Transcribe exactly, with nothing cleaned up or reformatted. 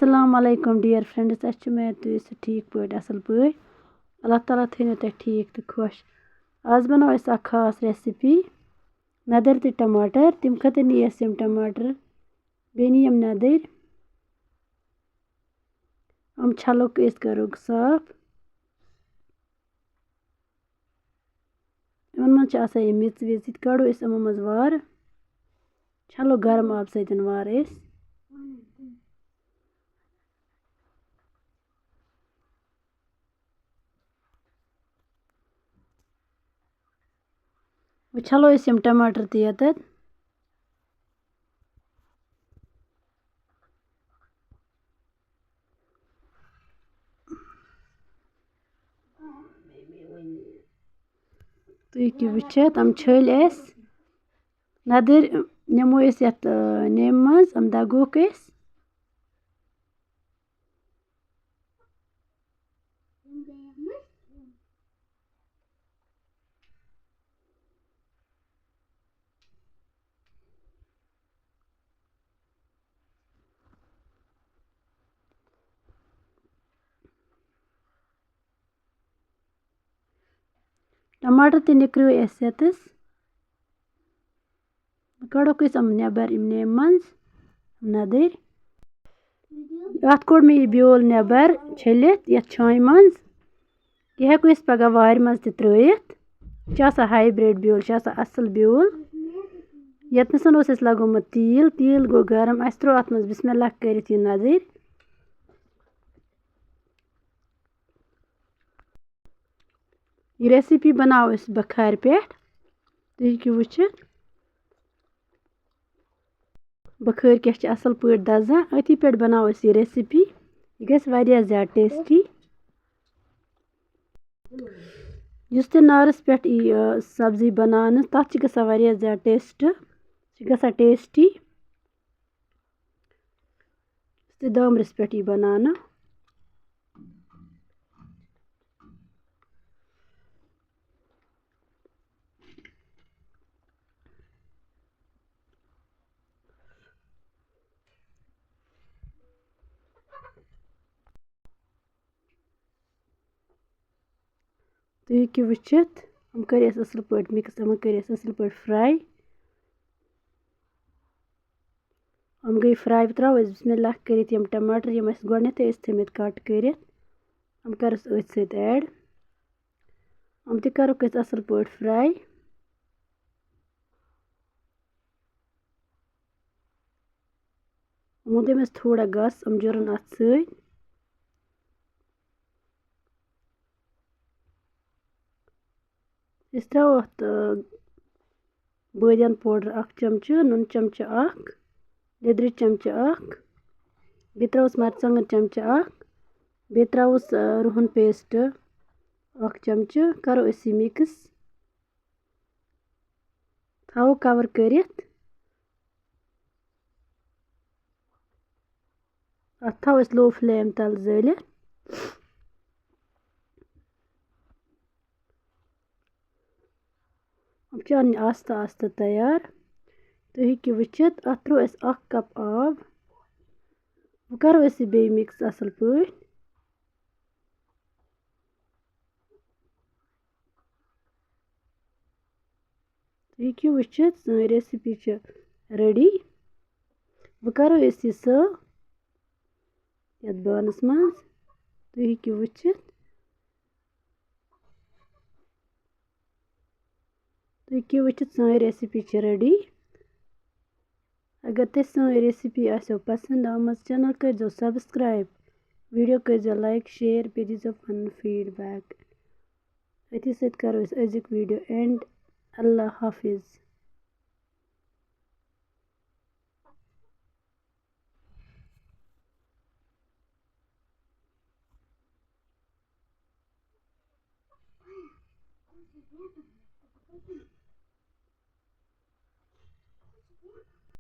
السلام علیکم dear friends، اَسہِ چھِ اُمید تُہۍ ٲسِو ٹھیٖک پٲٹھۍ، اَصٕل پٲٹھۍ۔ اللہ تعالیٰ تھٲینو تۄہہِ ٹھیٖک تہٕ خۄش۔ آز بَناوو أسۍ اَکھ خاص recipe، نَدٕرۍ تہٕ ٹماٹر۔ تَمہِ خٲطرٕ نی اَسہِ یِم ٹماٹر، بیٚیہِ نی یِم نَدٕرۍ۔ یِم چھَلوکھ أسۍ، کَروکھ صاف۔ یِمَن منٛز چھِ آسان یہِ میٚژ ویٚژ، یہِ تہِ کَڑو أسۍ یِمَن منٛز وارٕ، چھَلو گرم آبہٕ سۭتۍ وارٕ أسۍ۔ وۄنۍ چھَلو أسۍ یِم ٹماٹر تہِ یَتَتھ۔ تُہۍ ہیٚکِو وٕچھِتھ، یِم چھٔلۍ اَسہِ۔ نَدٕرۍ نِمو أسۍ یَتھ، آ، نیمہِ منٛز، یِم دَگوکھ أسۍ۔ ٹماٹر تہِ نِکرٲے اَسہِ یَتَس۔ کَڑوکھ أسۍ یِم نٮ۪بر، یِم نیمہِ منٛز نَدٕرۍ۔ اَتھ کوٚڑ مےٚ یہِ بیول نٮ۪بر چھٔلِتھ یَتھ چھانہِ منٛز۔ یہِ ہٮ۪کو أسۍ پَگاہ وارِ منٛز تہِ ترٛٲیِتھ۔ یہِ چھُ آسان hybrid بیول، یہِ چھُ آسان اَصٕل بیول۔ یَتنَس اوس اَسہِ لَگومُت تیٖل، تیٖل گوٚو گرم، اَسہِ ترٛوو اَتھ منٛز بسم اللہ کٔرِتھ یہِ نَدٕرۍ۔ یہِ recipe بَناوو أسۍ بَخارِ پٮ۪ٹھ، تُہۍ ہیٚکِو وٕچھِتھ۔ بَخٲرۍ کیٛاہ چھِ اَصٕل پٲٹھۍ دَزان۔ أتھی پٮ۪ٹھ بَناوو أسۍ یہِ recipe۔ یہِ گژھِ واریاہ زیادٕ tasty۔ یُس تہِ نارَس پٮ۪ٹھ یی، یہِ سبزی بَناونہٕ، تَتھ چھِ گژھان واریاہ زیادٕ taste۔ چھِ گژھان tasty۔ یُس تہِ دامرِس پٮ۪ٹھ یی بَناونہٕ۔ تُہۍ ہیٚکِو وٕچھِتھ، یِم کٔرۍ اَسہِ اَصٕل پٲٹھۍ mix، یِمَن کٔرۍ اَسہِ اَصٕل پٲٹھۍ fry۔ یِم گٔے fry۔ وۄنۍ ترٛاوو أسۍ بسم اللہ کٔرِتھ یِم ٹماٹر، یِم اَسہِ گۄڈٕنٮ۪تھٕے ٲسۍ تھٲیمٕتۍ cut کٔرِتھ، یِم کَرو أسۍ أتھۍ سۭتۍ add۔ یِم تہِ کَرو أسۍ اَصٕل پٲٹھۍ fry۔ یِمو دیُت مےٚ تھوڑا گس، یِم جُرن اَتھ سۭتۍ۔ أسۍ ترٛاوو اَتھ، آ، بٲدیان powder اَکھ چمچہٕ، نُن چمچہٕ اَکھ، لیٚدرِ چمچہٕ اَکھ، بیٚیہِ ترٛاووس مرژٕوانٛگن چمچہٕ اَکھ، بیٚیہِ ترٛاووس، آ، رُہن paste اَکھ چمچہٕ۔ کَرو أسۍ یہِ mix۔ تھاوو cover کٔرِتھ۔ اَتھ تھاوو أسۍ low flame تَل زٲلِتھ۔ یِم چھِ اَنٕنۍ آستہٕ آستہٕ تیار۔ تُہۍ ہیٚکِو وٕچھِتھ، اَتھ ترٛوو اَسہِ اَکھ cup آب۔ وۄنۍ کَرو أسۍ یہِ بیٚیہِ mix اَصٕل پٲٹھۍ۔ تُہۍ ہیٚکِو وٕچھِتھ، سٲنۍ recipe چھِ ready۔ وۄنۍ کَرو أسۍ یہِ serve یَتھ بانَس منٛز۔ تُہۍ ہیٚکِو وٕچھِتھ، تُہۍ ہیٚکِو وٕچھِتھ، سٲنۍ recipe چھِ ready۔ اگر تۄہہِ سٲنۍ recipe آسیو پسنٛد آمٕژ، channel کٔرۍزیو subscribe، video کٔرۍزیو like، share، بیٚیہِ دیٖزیو پنُن feedback۔ أتھی سۭتۍ کرو أسۍ أزیُک video end۔ اللہ حافظ۔